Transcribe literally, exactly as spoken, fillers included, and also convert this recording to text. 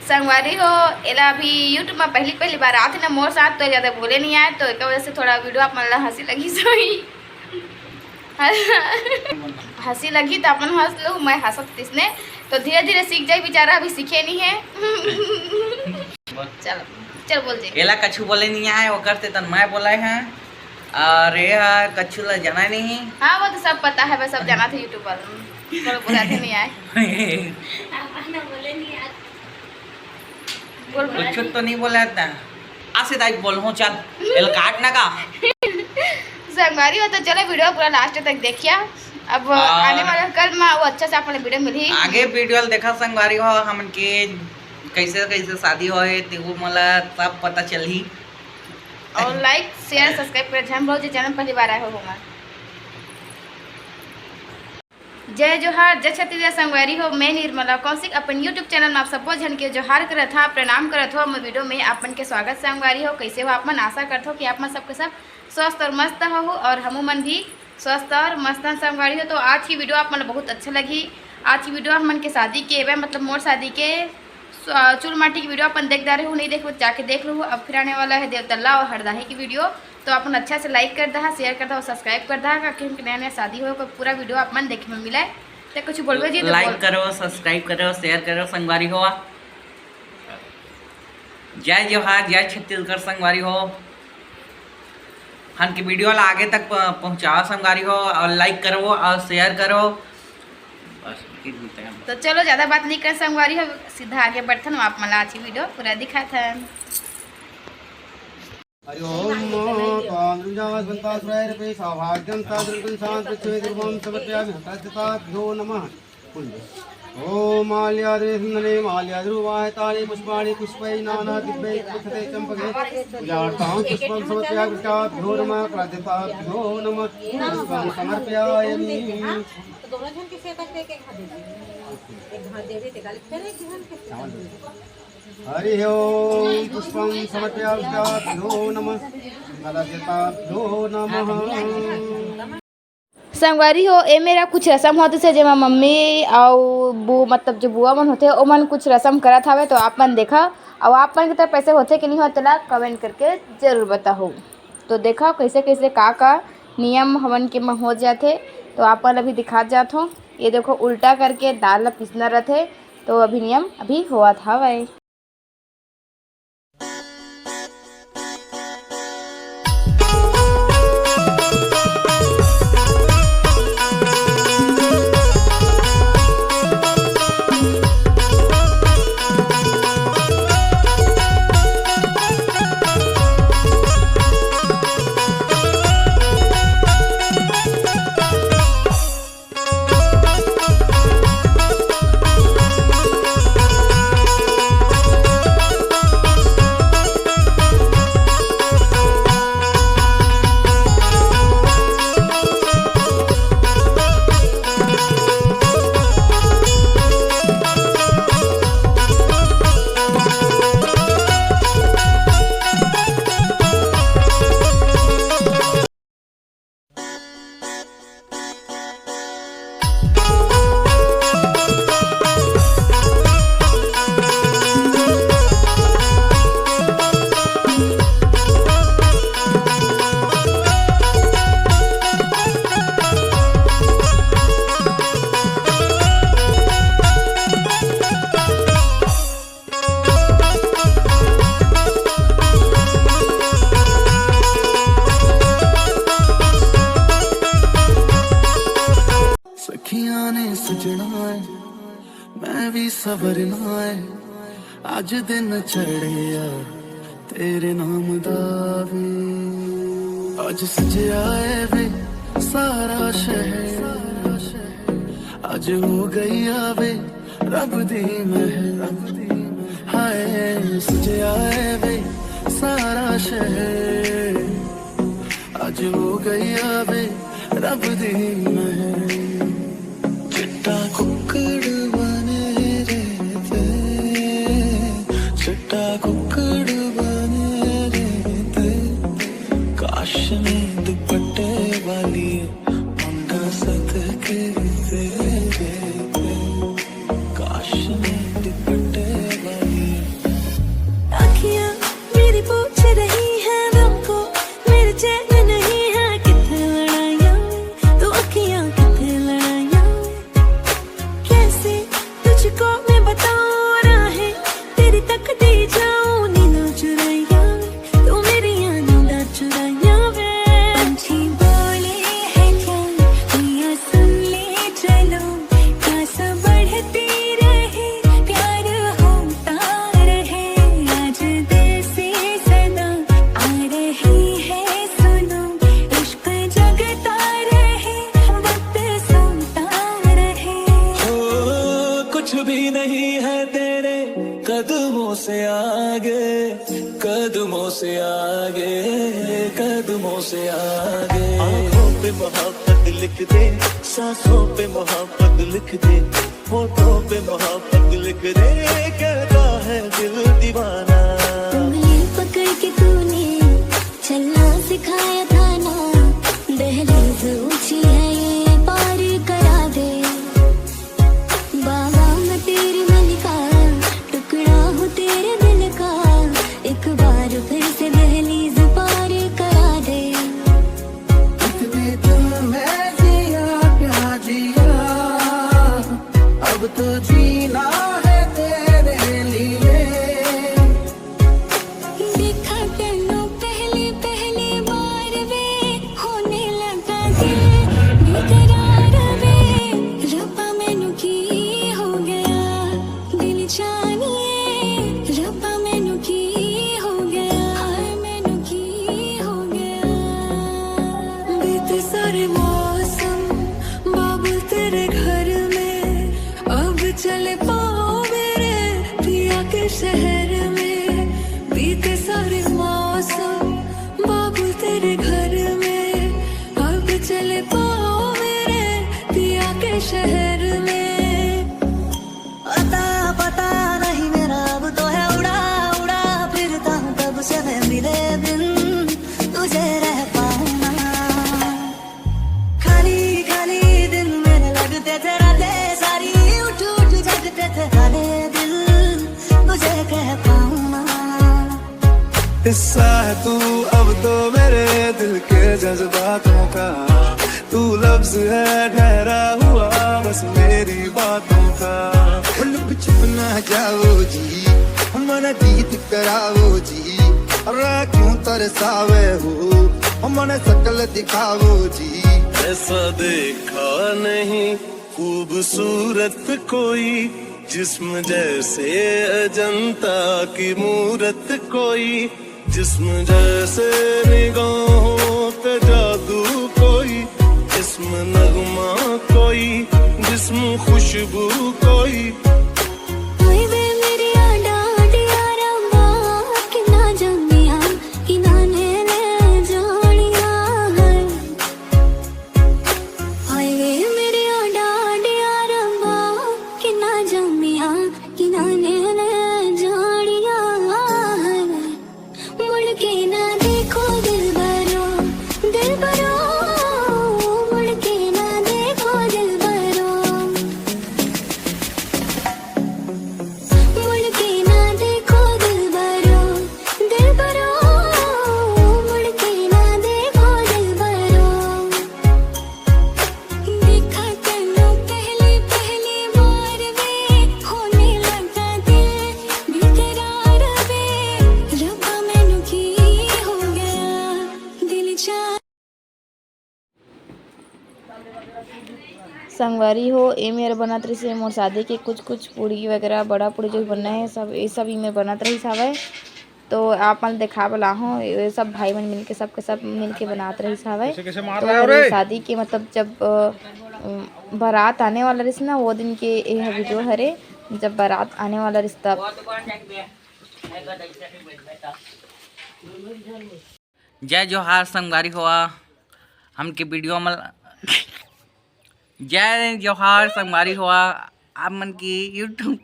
संगवारी हो, एला अभी YouTube में पहली पहली बार आथे ना मोर साथ, तो ज्यादा बोले नहीं आए, तो एक वजह से थोड़ा वीडियो आप मन ला हंसी लगी सोई। हंसी लगी तो अपन हंस लू, मैं हंसत तिसने, तो धीरे धीरे सीख जाए बेचारा, अभी सीखे नहीं है। चल, चल बोल जे। एला कछु बोले नहीं आए, ओकर से तन मैं बोला है। और ये हा कछु ला जाना नहीं। हाँ, वो तो सब पता है, बस सब जाना थे YouTube वालों। बोलो, बोला थे नहीं आए। बोल, बोल। कुछ तो नहीं बोला था। आसे दाई बोल हो, चल। एल काट ना का। संगवारी हो तो चलो वीडियो पूरा लास्ट तक देखिया। अब और आने वाला कल में वो अच्छा से आप वीडियो मिली। आगे वीडियो देखा संगवारी हो, हमन के कैसे कैसे शादी होए ते वो मोला सब पता चलही। और like, share, subscribe कर झन भूलो, जे चैनल पहली बार आए हो हमार। जय जोहार, जय छत्तीसगढ़ संगवारी हो, मैं निर्मला कौशिक अपन YouTube चैनल में आप सबो झन के जोहार करत हा, प्रणाम करत हो। मैं वीडियो में आप मन के स्वागत संगवारी हो। कैसे हो आप मन? आशा करत हो कि आप मन सबके सब स्वस्थ और मस्त हो और हमू मन भी स्वस्थ और मस्त हन संगवारी हो। तो आज की वीडियो आप मन बहुत अच्छा लगी। आज की वीडियो हमन के शादी के एवं मतलब मोर शादी के स-, चूल माटी की वीडियो अपन देख डारे हो, नहीं देखो तो जाके देख लो। अब फिर आने वाला है देवतल्ला और हरदाही की वीडियो। तो अपन अच्छा से like कर दहा, share कर दहा और subscribe कर दहा, ताकि हमके नया नया शादी हो कोई पूरा वीडियो आप मन देखे में मिले। तो कुछ बोलबे जी तो like बोल। करो, subscribe करो, share करो संगवारी हो। जय जोहार, जय छत्तीसगढ़ संगवारी हो। हमन के वीडियो ला आगे तक प-, पहुँचाओ संगवारी हो और like करो और share करो। बस, फिर मिलते हैं। तो चलो, ज्यादा बात नहीं कर संगवारी हो, सीधा आगे बढ़थन, आप मन ला आज की वीडियो पूरा दिखाथन। हरि ओम। त्वां दुर्जावसन्ता सुरैरपि सौभाग्यं सादृशं शान्ति पृथ्वी ध्रुवं समर्पयामि हताजताभ्यो नमः। ओम माल्याद्रिसन्दने माल्याद्रुवाय ताले पुष्पाणि पुष्पै नाना दिव्यै पुष्पे चम्पके पूजार्थं पुष्पं समर्पयामि कृताभ्यो नमः प्राजताभ्यो नमः पुष्पं समर्पयामि। तो दोनों जन के सेवा करके एक हाथ दे दीजिए। एक हाथ दे दीजिए, गाली फिर एक हाथ के हरि ओम पुष्पं समर्पयामि कृताभ्यो नमः प्राजताभ्यो नमः। संगवारी हो, ए मेरा कुछ रसम होत से, जेमा मम्मी अउ बु-, मतलब जो बुआ मन होथे, ओमन कुछ रसम करत हावे, तो आप मन देखा, अउ आप मन के तरफ ऐसे होथे कि नहीं होथे, तेला comment करके जरूर बताहू। तो देखा कैसे कैसे का का नियम हमन के म हो जाथे, तो आप मन अभी दिखात जात हो। ये देखो, उल्टा करके दाल ला पीसना रथे, तो अभी नियम अभी होवत हावय। सखियां ने सजना है, मैं भी सवरना है। अज दिन चढ़िया तेरे नाम दा वे। अज सजया है वे सारा शहर, अज हो गई आवे रब दी महल। हाय सजया है वे सारा शहर, अज हो गई आवे रब दी महल। चिट्टा कुकड़ बने रे ते, चिट्टा कुकड़ बने रे ते, काश ने दुपट्टे वाली मुंडा सदके तेरे ते, काश ने दुपट्टे वाली कदमों से आगे, कदमों से आगे, कदमों से आगे। आंखों पे मोहब्बत लिख दे, सांसों पे मोहब्बत लिख दे, होठों पे मोहब्बत लिख दे, कहता है दिल दीवाना। उंगली पकड़ के तूने चलना सिखाया था ना, दहलीज ऊंची है ये पार करा दे। बाबा मैं तेरी मलिका, टुकड़ा हूँ तेरे दिल का, एक बार फिर से दहलीज पार करा दे। इतने दिल में जिया क्या जिया, अब तो जीना है तेरे लिए। देखा तैनू पहली पहली बार वे, होने लगा दिल बेकरार वे। रब्बा मैनू की हो गया, दिल जानिए। रब्बा मैनू की हो गया, हाय मैनू की हो गया। बीते सारे मौसम बाबुल तेरे घर में, अब चले पाँव मेरे पिया के शहर में। बीते सारे मौसम बाबुल तेरे घर में, अब चले पाँव मेरे पिया के शहर में। अता पता नहीं मेरा अब तो है उड़ा उड़ा फिरता हूँ कब से मैं मिले बिन तुझे रह पाऊँ ना। खाली खाली दिन मेरे लगते थे रातें सारी उठ उठ जगते थे काले दिल तुझे कह पाऊँ ना। हिस्सा है तू अब तो मेरे दिल के जज्बातों का, तू लफ्ज है ठहरा हुआ बस मेरी बातों का। लुक छुप ना जाओ जी, मन जीत कराओ जी, रा क्यों तरसावे हो, मन शकल दिखाओ जी। ऐसा देखा नहीं खूबसूरत कोई, जिस्म जैसे अजंता की मूरत कोई, जिस्म जैसे निगाहों का जादू कोई, जिस्म नगमा कोई, जिस्म खुशबू कोई। हाय वे मेरे आडा आडिया रंबा, किना जमिया, किना ने ले जानिया है। हाय वे मेरे आडा आडिया रंबा, किना जमिया, किना ने ले जानिया है। मुड़ के ना देखो दिलबरो, दिलबरो, मुड़ के ना देखो दिलबरो। मुड़ के ना देखो दिलबरो, दिलबरो, मुड़ के ना देखो दिलबरो। देखा तैनू पहली पहली बार वे, होने लगा दिल बेकरार वे। रब्बा मैनू की हो गया, दिल चा संगवारी हो, ए मेर बनत रहिसे मोर शादी के कुछ कुछ पूड़ी वगैरह, बड़ा पूड़ी जो भी बनना है सब, ये सब ई मेर बनत रहिस हवय। तो आप मन देखा वाला हो, ये सब भाई मन मिलके, सबके सब मिलके बनात रहिस हवय। कैसे कैसे मार तो रहा है रे? शादी के मतलब जब अ, बारात आने वाला रहिस ना, वो दिन के ये वीडियो हरे, जब बारात आने वाला रहिस तब। जय जोहार संगवारी होआ, हमके वीडियो में जय जोहार संगवारी होआ, आप मन की YouTube